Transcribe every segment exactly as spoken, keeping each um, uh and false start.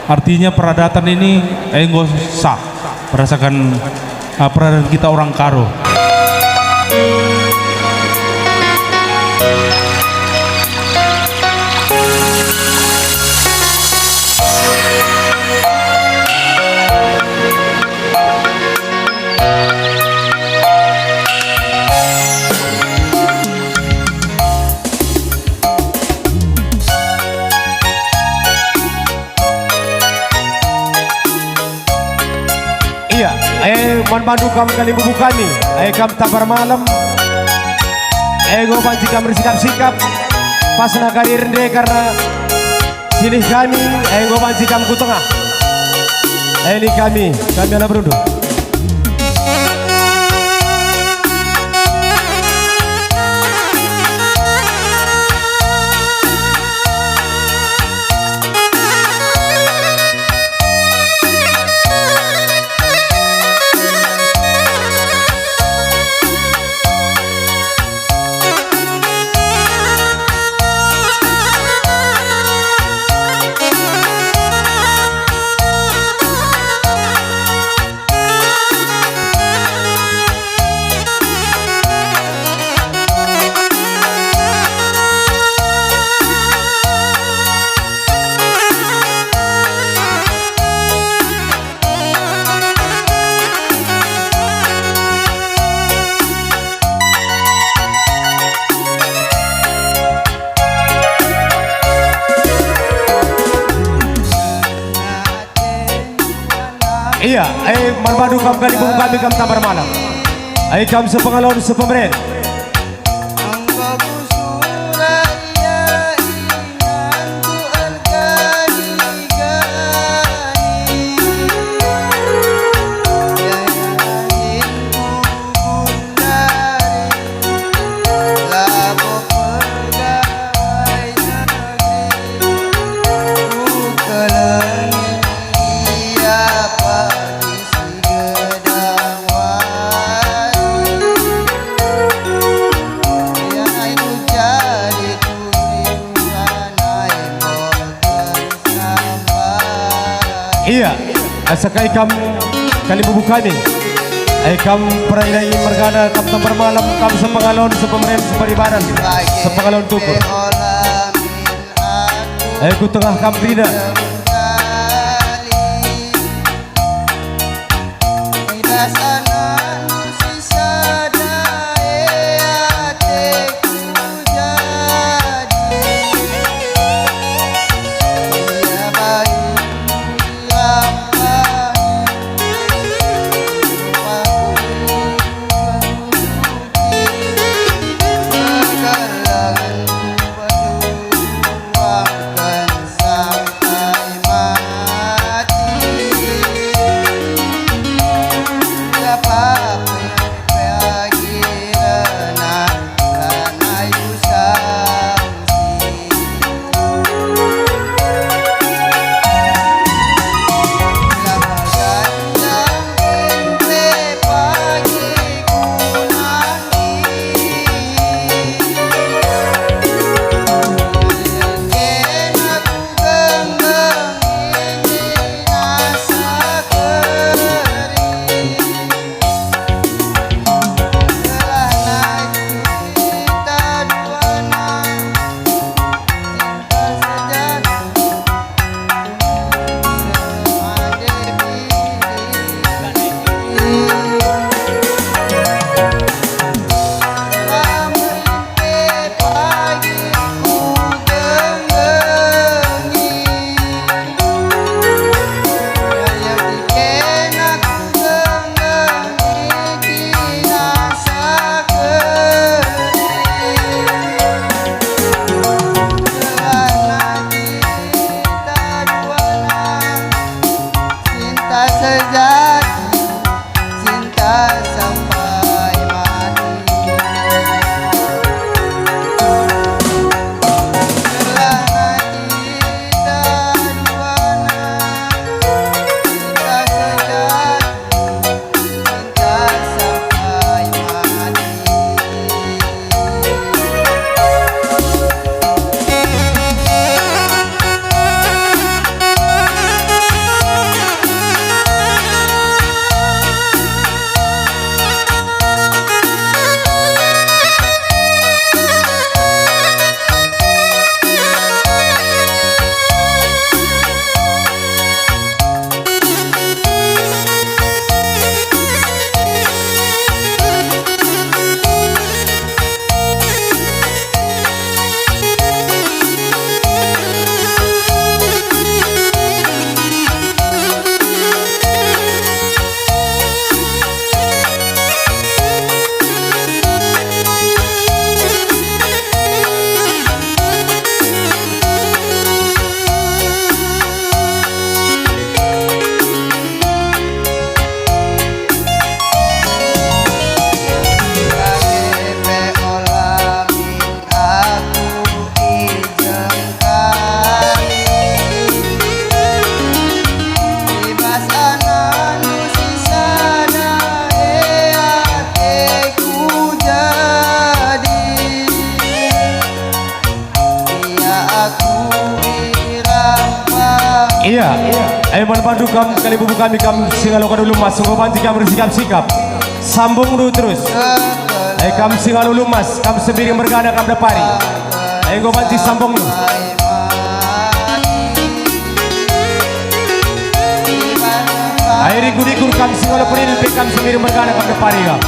Artinya, peradaban ini enggo sah berdasarkan, uh, peradaban kita orang Karo. Ia, e, man bandu kam kalimbubu kami, e, kam Tambar Malem, e, enggo banci kam ersikap-sikap, pas nari ende kerna silih kami, e, enggo banci kam ku tengah. E, ning kami, kami anak berundu. Ia, e, man bandu kam kalimbubu kami kam Tambar Malem. E, kam sepengalon sepemeren. Enggo kusura ia inganku ergani-gani. Ia dahin kugundari, labo pegawai negeri. Kukelengi ia pagi si gedang wari. Ia nai ku jadi kuri, ia nai mboten sampai. Ia, asa kai kam kalimbubu kami. Ai kam perai-rai mergana, kam Tambar Malem, kam sepengalon, sepemeren, separibaran, sepengalon tukur. Ai ku tengah kam kerina. Iya, ayo man bandu kam kalimbubu kami, kam si ngalo kadu lumas, enggo banci kam ersikap-sikap. Sambungndu terus. Eh, kam si ngalo lumas, kam Sembiring mergana, kam Depari. Ayo enggo banci sambungndu. Ayo rikur-rikur kam si ngalo Peridil pe, kam Sembiring mergana, kam Depari kam.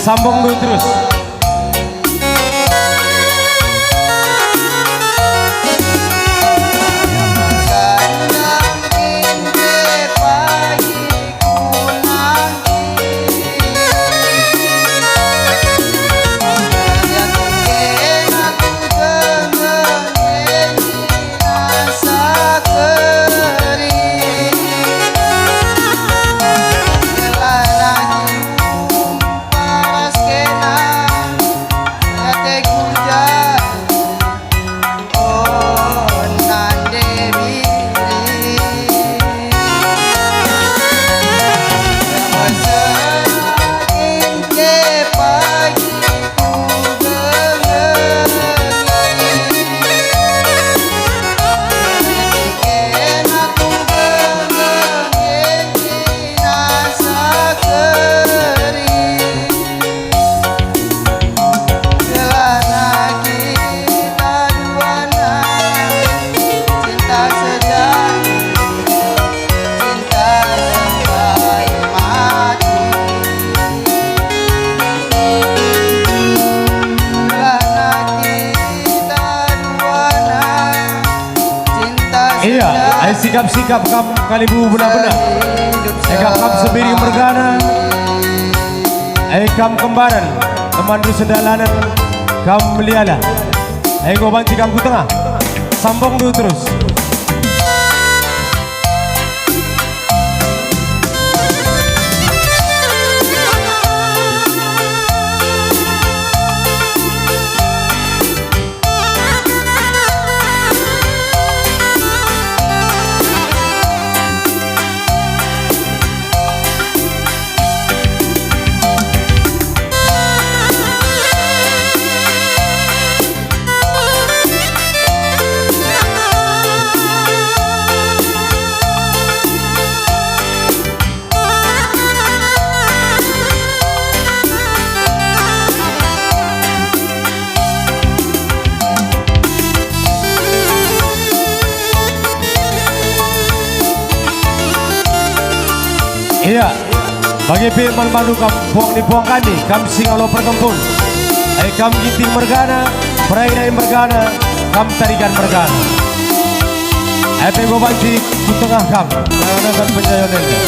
Sambungndu terus. Iya, ai sikap-sikap kam kalimbubu benar-benar. Ai kam, kam Sembiring mergana. Ai kam Kembaran, teman rusen dalanen, kam Meliala. Ai enggo banci kam ku tengah. Sambungndu terus. Iya, bage pe man bandu kam puang ni puang kami, kam si ngalo perkempun. Ai kam Ginting mergana, Perainai mergana, kam Tarigan mergana. Ai pe enggo banci ku tengah kam, ngeneken penjayon enda.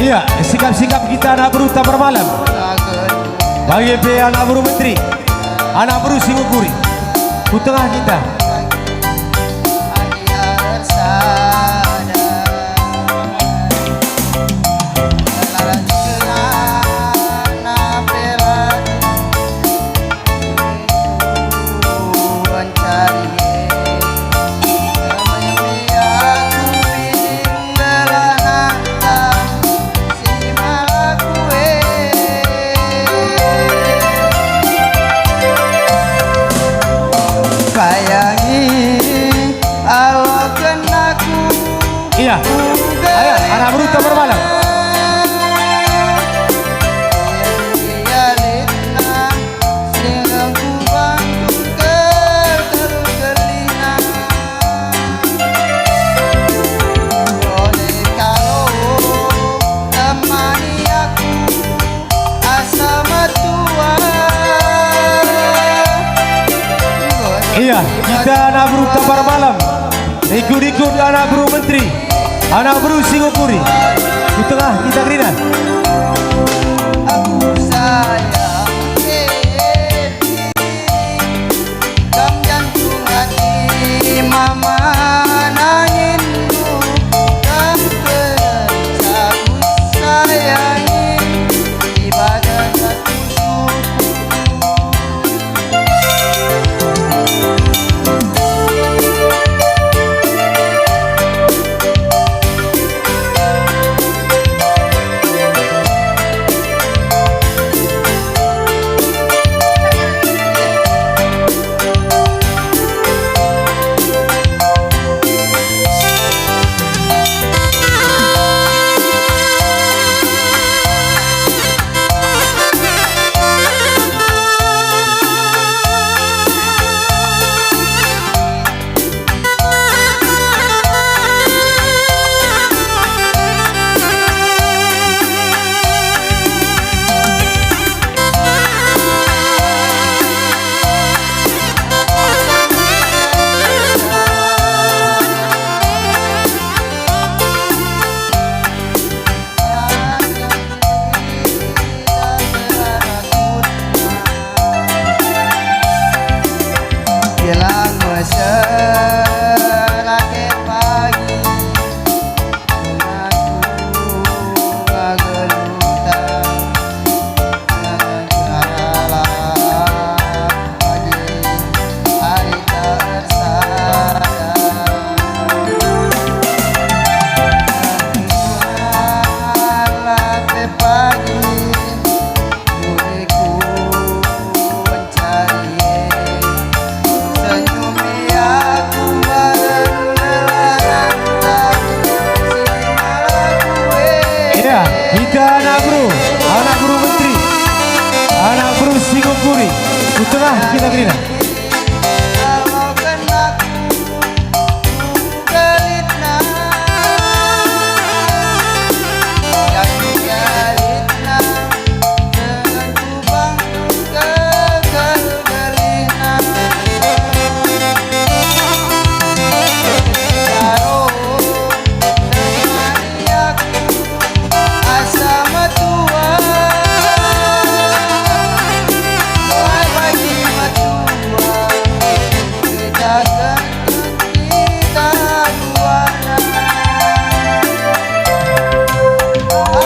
Iya, sikap-sikap kita anak beru Tabermalam. Bage pe anak beru menteri, anak beru Singoguri. Ku tengah kita. Iya, kita anak beru Tampar Malam. Ikut-ikut anak beru menteri, anak beru Singokuri. Ku tengah kita kerina. Aku sayang Edi, kam jantung hati mama nanginndu, kam terus aku sayangi, ibadah aku syukur. Gelang mesera ke pagi, aku ngageluta, ngageluta pagi, hari tak ersada. Tuhan, lape pagi, Iya, kita anak beru, anak beru menteri, anak beru Singokuri, ku tengah kita kerina.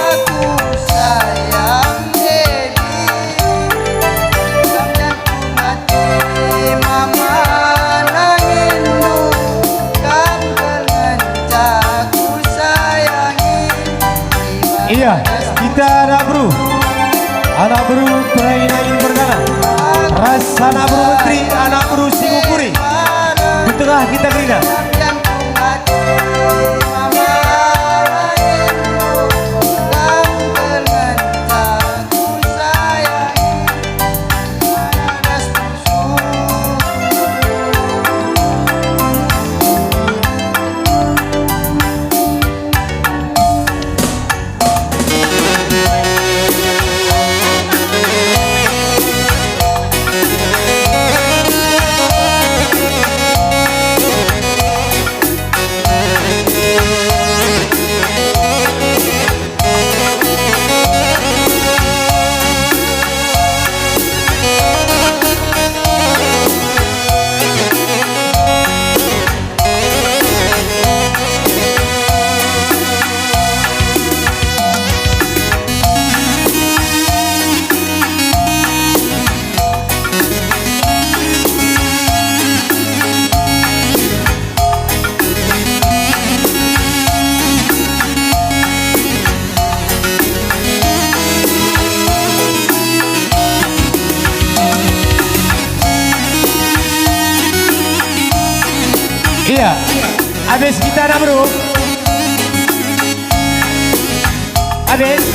Aku sayang Dedi, kam jantung hati mama nanginndu, kam ngenca ku sayangi. Iya, kita anak beru, anak beru Perain Angin Perdana, ras anak beru menteri, anak beru Singokuri. Ku tengah kita kerina. Iya, abis kita anak beru. Abis.